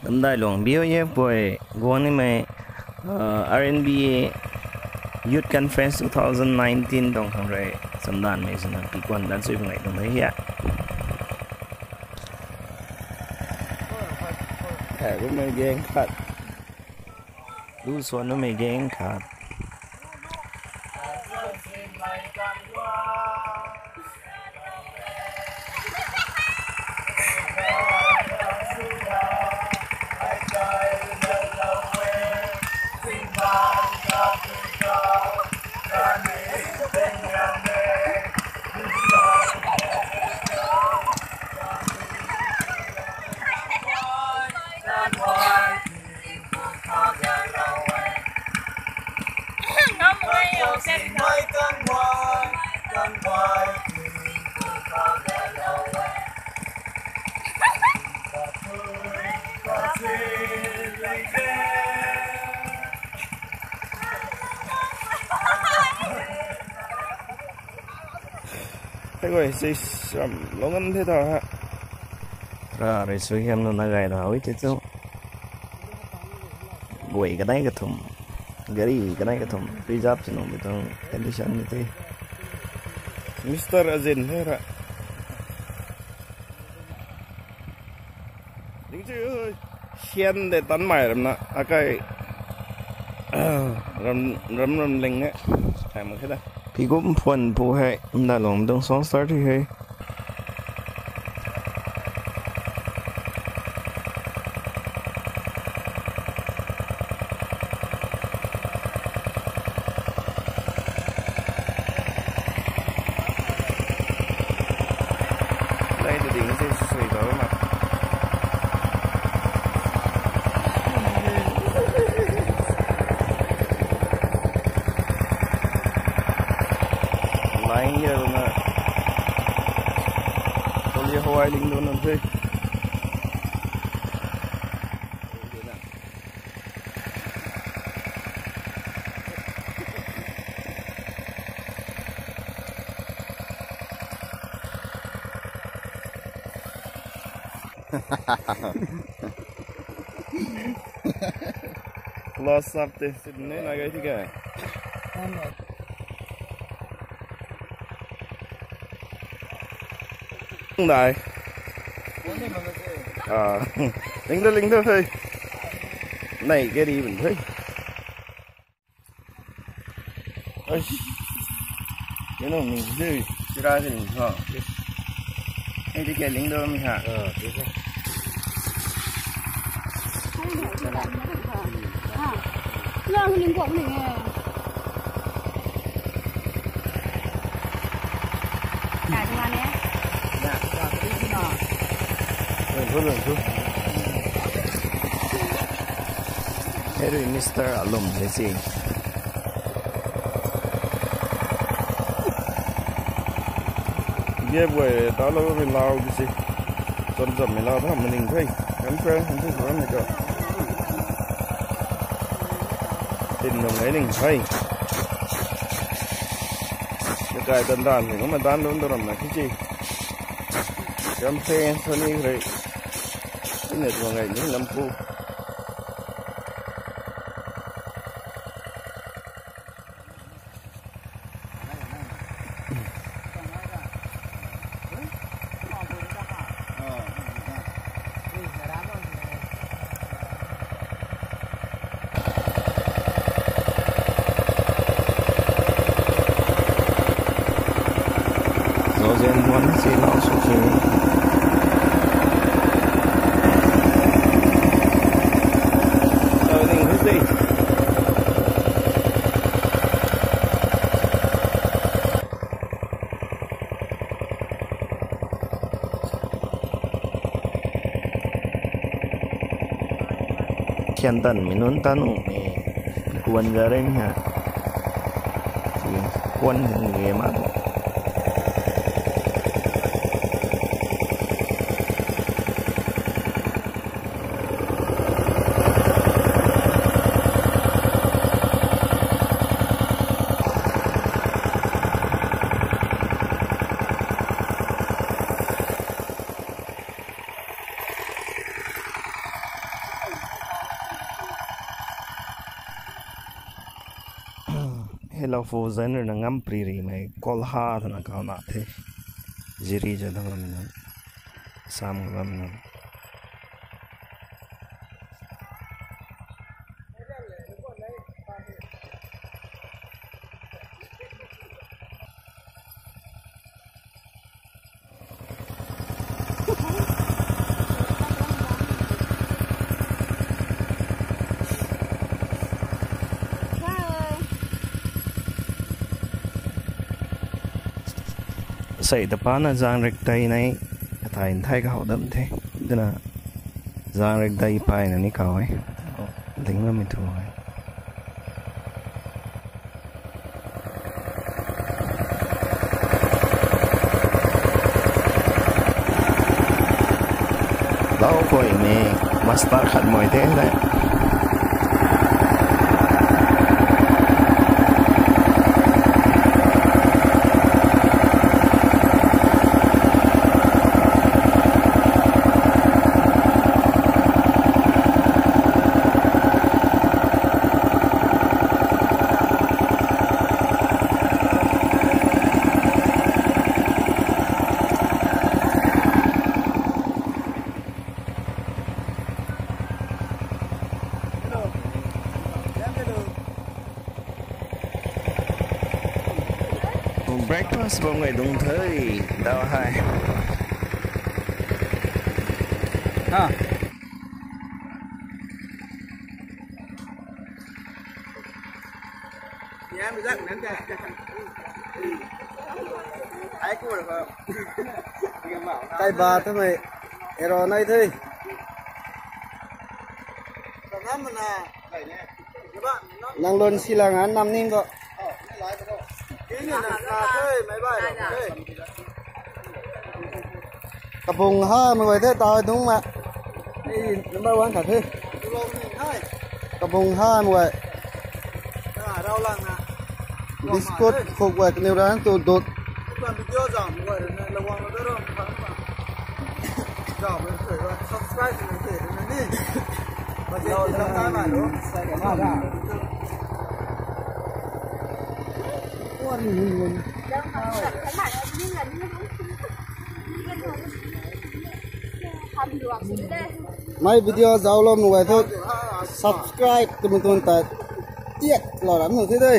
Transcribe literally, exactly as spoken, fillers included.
Namdai lung B O F pui guang nimei, uh, R N B A Youth Conference two thousand nineteen tuang khang rui chamdanmei swna pi kuan dan chui bang ngai tuang the hia. Thai bumei gang khat. Lu suan bumei gang khat. Hei guay, si ram lou ngam the tha ha. Ra rui sui hiam nuna gay tha ui te tu. Guay kanei kathum, gari kanei kathum reserve sw nung mi tuang condition ni the. Mister Azin hei ra. Ding chu hei. Sian de tan mai ram na, akai, ram, ram, ram ling e. Hai mak khe da. Pi kum phuan pu hei, mda lung dung song start hei. Lai ta ding se sui ta ma. Lai ya na. Toli hawai ling do na the. Close up te, Sydney na gai thi kai. Dai. Ah. Ling da, ling da, hey. Nei, gari bun, hey. Ai. Ye nung ni de, sira de ni ha. Hei de ke ling da mi ha. Ah, de. Ha. Ling guang ni e. Hei rui Mister Alum hei si. Gap guay ta lou rui lau di si. Cham cham mei lau tha maning the. Kan pran kan thu kan ni ka. Tin nung ngai ning the. Kakai tan dan hei kumna dan lun ta ram na kichi. Ram phe sani rei. Ina tuang ngai ni lam pu. Zozen huan si lau sw si. Turning his day. Khian tan mi nunc ta nuh e. Kuan ga rei ni ha. Kuan hei ni e ma. Hello, fo zan rui na ngam pri ri mei kol ha thana kau na the. Ziri za dang lam na. Sam lam na. Sei ta pana zang rik tei nei, katai nthai ka hau dam the. Dina zang rik dai pai na ni kau e. Ling na mi thu e. Lau koi ni master khat moi te le. Breakfast bam ngai dung the, dau hai. Ha. Kai ba tu mei, ero nai the. Nang lun si lang an nam ning ko. Kabung ha mei guay the tau dungc ma. Number one khat the. Kabung ha mei guay. Biscuit khuk guay kaniw rang tu dut. Mei video zauclou mei guay thu subscribe twmei tuang ta tiak lou ram nu the de.